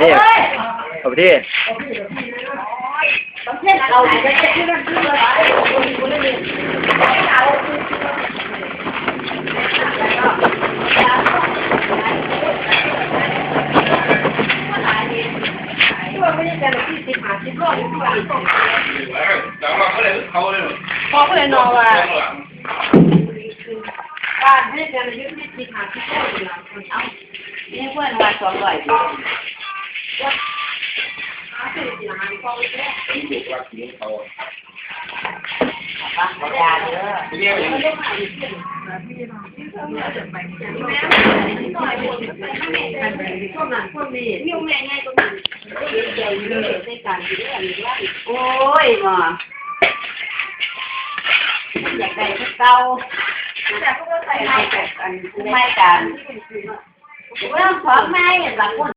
ເດ້ ເຂົ້າໄປເດ້. ບອກເພິ່ນເນາະວ່າ ບ້ານເຮົາເປັນອາຍຸສີ່ສິບຫ້າສິບປີ. ເອົ້າ ມີເພິ່ນວ່າສອງຮ້ອຍປີ. ໂອ້ຍເນາະ ຢາກໄດ້ຄືເກົ່າ ແຕ່ຜູ້ໃໝ່ກະ ອັນຜູ້ໃໝ່ກະ ເລື່ອງຂອງໃໝ່ລະຄົນ